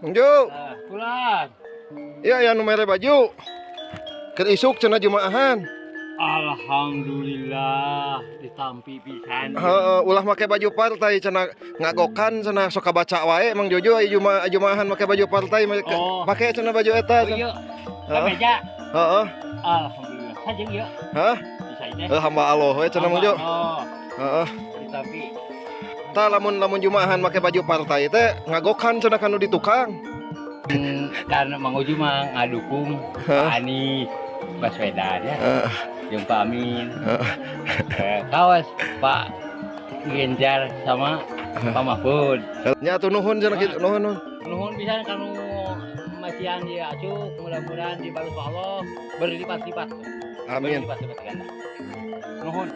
Mang Jo. Ah, pulang. Iya ya, nu mere baju. Keur isuk cenah jumaahan. Alhamdulillah ditampi pisan. Heeh, ulah make baju partai cenah, ngagokan cenah, sok kabaca wae Mang Jojo aya jumaahan make baju partai Oh. make cenah baju eta. Oh iya. Heeh. Kemeja. Heeh. Alhamdulillah. Sajeng ieu. Hah? Bisa teh. Heuh, hamba Allah we cenah, Mang Jo. Oh, Heeh. ditampi. Tah, lamun lamun jumaahan make baju partai teh ngagokan cenah kanu di tukang. Karena Mang Uju mah ngadukung Hah? Pak Anies Baswedan ya. Heeh. Jeung Pak Amin. Heeh. Kawas Pak Ganjar sama Pak Mahfud. Nya atuh nuhun cenah kitu, nuhun nuhun. Nuhun pisan kanu masihan dia acuk, mudah-mudahan dibalas ku Allah berlipat-lipat. Amin. Berlipat-lipat ganda. Nuhun.